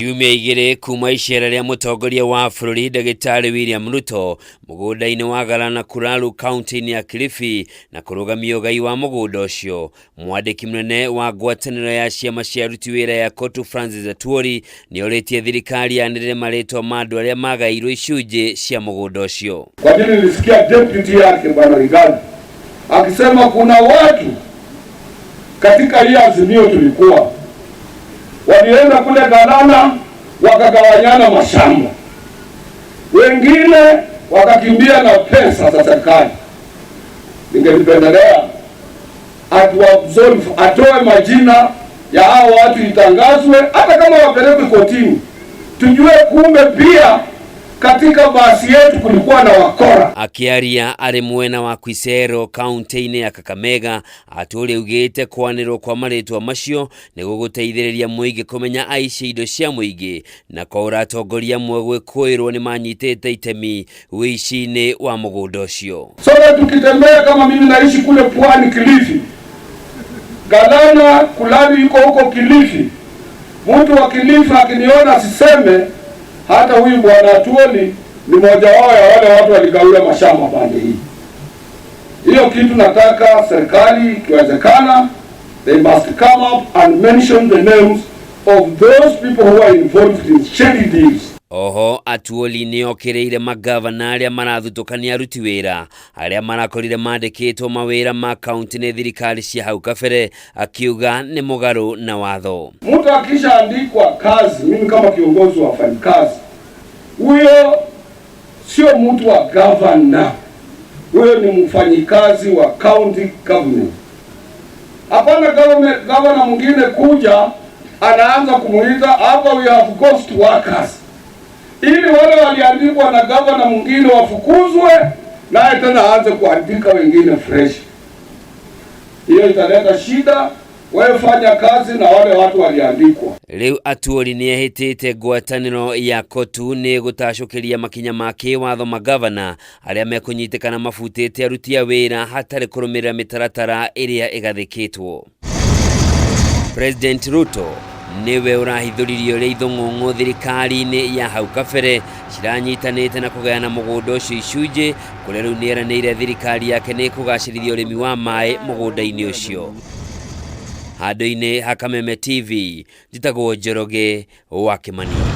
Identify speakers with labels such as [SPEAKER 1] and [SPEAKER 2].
[SPEAKER 1] Ciumia igĩrĩ kuma icera rĩa mũtongoria wa bũrũri Ndagĩtarĩ William Ruto mũgũnda-inĩ wa Galana Kulalu kaunti-inĩ ya Kilifi na kũrũgamia ũgai wa mũgũnda ũcio, mwandĩki mũnene wa ngwatanĩro ya ciama cia aruti wĩra ya COTU Francis Atwoli nĩ orĩtie thirikari yanĩrĩre marĩtwa ma andũ arĩa magaĩirwo icunjĩ cia mũgũnda ũcio.
[SPEAKER 2] Kwa ajili nilisikia deputy yake Bwana Rigathi akisema kuna watu katika hii Azimio tulikuwa walienda kule Galana wakagawanyana mashamba, wengine wakakimbia na pesa za serikali. Ningelipendelea atuabsolve, atoe majina ya hao watu itangazwe, hata kama wapelekwe kotini, tujue kumbe pia katika basi yetu kulikuwa na wakora.
[SPEAKER 1] Akĩaria arĩ mwena wa Khwisero kaunti-inĩ ya Kakamega, Atwoli augĩte kwanĩrwo kwa marĩtwa macio nĩ gũgũteithĩrĩria mũingĩ kũmenya aici indo cia mũingĩ na kwaũra atongoria amwe gwĩkũĩrwo nĩ manyitĩte itemi wĩici-inĩ wa mũgũnda ũcio.
[SPEAKER 2] So that tukitembea kama mimi naishi kule pwani Kilifi, Galana Kulalu yuko huko Kilifi, mtu wa Kilifi akiniona asiseme hata huyu bwana Atwoli ni mmoja wao ya wale watu waligawia mashamba pande hii. Hiyo kitu nataka serikali ikiwezekana, they must come up and mention the names of those people who are involved in shady deals.
[SPEAKER 1] Oho Atwoli nĩ okĩrĩire magavana arĩa marathutũkania aruti wĩra arĩa marakorire mandĩkĩtwo mawĩra ma kaunti nĩ thirikari cia hau kabere, akiuga nĩ mũgarũ na watho.
[SPEAKER 2] Mtu akishaandikwa kazi, mimi kama kiongozi wa wafanyikazi, huyo sio mtu wa governor, huyo ni mfanyikazi wa county government. Hapana governor mwingine kuja anaanza kumuita hapa, we have ghost workers, ili wale waliandikwa na governor mwingine wafukuzwe, naye tena aanze kuandika wengine fresh. Hiyo italeta shida. Wewe fanya kazi na wale watu waliandikwa.
[SPEAKER 1] Rĩu Atwoli nĩ ehĩtĩte ngwatanĩro ya COTU nĩ gũtacũkĩria makinya ma kĩwatho magavana arĩa mekũnyitĩkana mabutĩte aruti a wĩra hatarĩ kũrũmĩrĩra mĩtaratara ĩrĩa ĩgathĩkĩtwo. President Ruto nĩwe ũrahithũririe ũrĩa ithũng'ũng'ũ thirikari-inĩ ya hau kabere ciranyitanĩte na kũgayana mũgũnda ũcio icunjĩ, kũrĩa rĩu nĩeranĩire thirikari yake nĩ ĩkũgacĩrithia ũrĩmi wa maĩ mũgũnda-inĩ ũcio. Handũ-inĩ ha Kameme TV, njĩtagwo Njoroge wa Kĩmani.